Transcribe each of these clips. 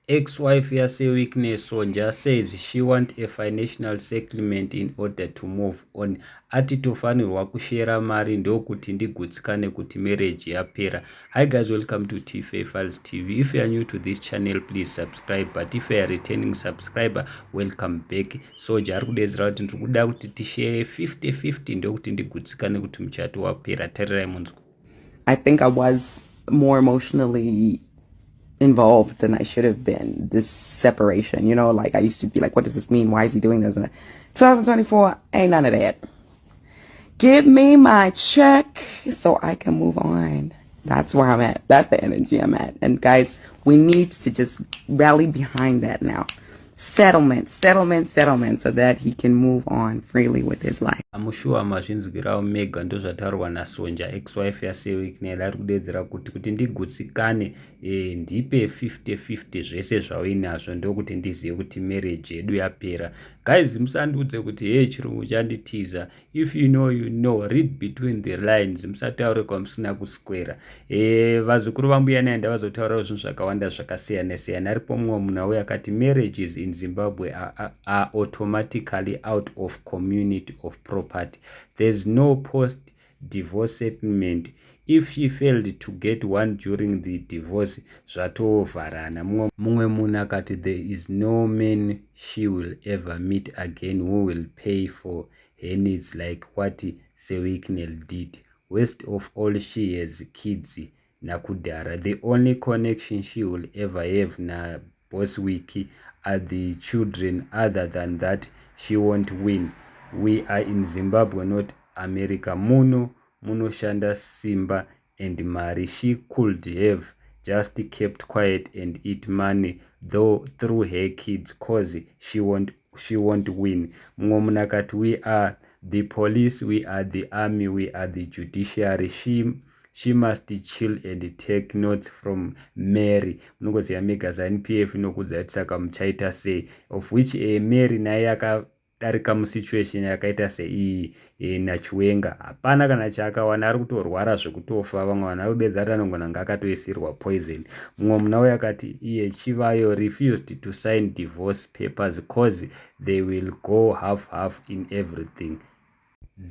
Ex-wife yaSir Sonja says she want a financial settlement in order to move on. Ati tofanirwa kushera mari ndokuti ndigutsikane kuti marriage yapera. Hi guys, welcome to TFA Files TV. If you are new to this channel, please subscribe. But if you are returning subscriber, welcome back. Soja ari kudedzera kuti ndiri kuda kuti tishare 50-50 ndokuti ndigutsikane kuti muchato wapera. Tererai munzwa. I think I was more emotionally involved than I should have been. This separation, like I used to be like, "What does this mean? Why is he doing this?" And 2024, ain't none of that. Give me my check so I can move on. That's where I'm at. That's the energy I'm at. And guys, we need to just rally behind that now. Settlement, settlement, settlement, so that he can move on freely with his life. Amushuwa mazvinzwirawo mega, ndozvataurwa naSonja, ex-wife yaSir Wicknell. Ari kudedzera kuti ndigutsikane, ndipe 50-50 zvese zvauinazvo ndokuti ndizive kuti marriage yedu yapera. Guys, musandiudze kuti hey, chirungu chanditiza. If you know, you know. Read between the lines. Musataure kwamusina kuswera. Vazukuru vambuya naenda vazotaurawo zvinhu zvakawanda zvakasiyana siyana. Aripo mumwe munhu auya akati marriages in Zimbabwe are automatically out of community of property. There's no post divorce settlement. If she failed to get one during the divorce, zvatovharana. Mumwe munhu akati there is no man she will ever meet again who will pay for her needs like what Sir Wicknell did. Worst of all, she has kids nakudhara. The only connection she will ever have naBoss Wiki are the children. Other than that, she won't win. We are in Zimbabwe, not America. Muno munoshanda simba and mari. She could have just kept quiet and eat money though through her kids, 'cause she won't win. Mumwe munhu akati we are the police, we are the army, we are the judiciary. She must chill and take notes from Mary. Munongoziva mega, ZANU PF inokudza kuti saka muchaita sei, of which Mary naye akadarika musituation yakaita seiyi naChiwenga. Hapana kana chaakawana, ari kutorwara zvekutofa. Vamwe vanhu vari kuti anogona kunge akatoisirwa poison. Mumwe muna uyo akati iye Chivayo refused to sign divorce papers 'cause they will go half half in everything.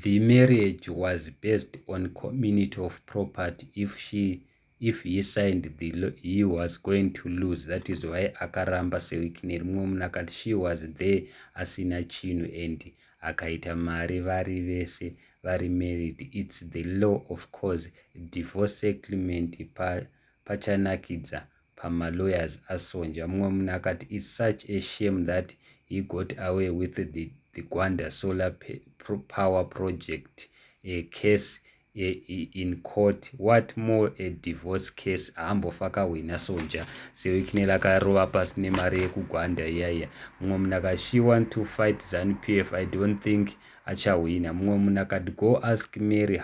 The marriage was based on community of property. If he signed, he was going to lose. That is why akaramba Sir Wicknell. Mumwe munhu akati she was there asina chinhu and akaita mari vari vese vari married. It's the law. Of course divorce settlement pachanakidza pamalawyers aSonja. Mumwe munhu akati it's such a shame that he got away with the Gwanda solar power project, a case in court. What more a divorce case? Haambofa akahwina Sonja. Sir Wicknell akarova pasi nemari yekuGwanda iyaiya. Mumwe munhu akati she want to fight ZANU PF. I don't think achahwina. Mumwe munhu akati go ask Mary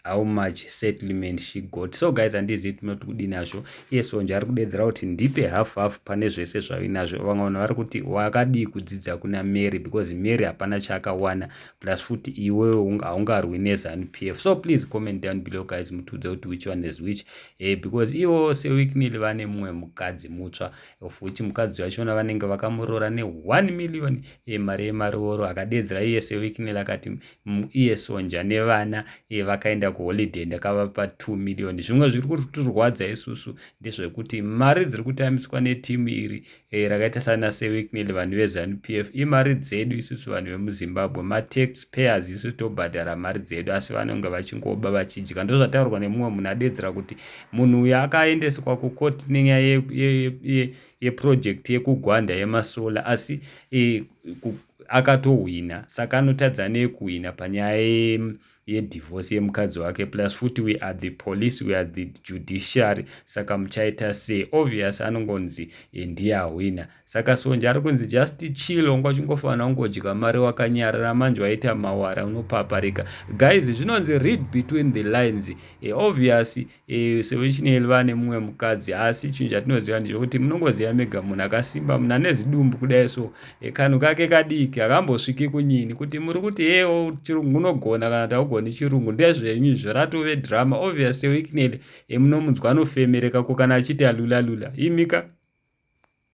how much settlement she got. So guys, handizivi tinoti kudi nazvo. Iye Sonja ari kudedzera kuti ndipe half half pane zvese zvainazvo. Vamwe vanhu vari kuti wakadii kudzidza kuna Mary, because Mary hapana chaakawana, plus futi iwewe haungarwi neZANU PF. So please comment down below, guys, mutiudze kuti which one is which, because ivo Sir Wicknell vane mumwe mukadzi mutsva, of which mukadzi wachona vanenge vakamuroora ne1 million, mari yemaroro. Akadedzera iye Sir Wicknell akati iye Sonja nevana vakaenda kuholiday, ndakavapa 2 million. Zvimwe zviri kutirwadza isusu ndezvekuti mari dziri kutambiswa netimu iri rakaita sana Sir Wicknell, vanhu veZANU PF, imari dzedu isusu vanhu vemuZimbabwe, matax payers. Isu tobhadhara mari dzedu, asi vanonge vachingoba vachidya. Ndozvataurwa nemumwe munhu adedzera kuti munhu uyu akaendeswa kukoti nenyaya yeproject yekuGwanda yemasolar, asi akatohwina, saka anotadza nekuhwina panyaya yedivorce yemukadzi wake? Plus futi we are the police, we are the judiciary, saka muchaita sei? Obvious anongonzi ndiye ahwina. Saka Sonja ari kunzi just chill, wanga uchingofanira kungodya mari wakanyarara, manje waita mawara, unopaparika. Guys, zvinonzi read between the lines. Obvious Sir Wicknell vane mumwe mukadzi, asi chinhu chatinoziva ndechekuti munongoziva mega, munhu akasimba, munhu ane zidumbu kudai so, kanhu kake kadiki hakambosviki kunyini. Kuti muri kuti hewo chirungu unogona kana kuti haugoni. kutaurwa nechirungu. Ndezvenyu izvo, ratove drama. Obviously Wicknell, emunomunzwa anofemereka ko kana achiti alula lula imika.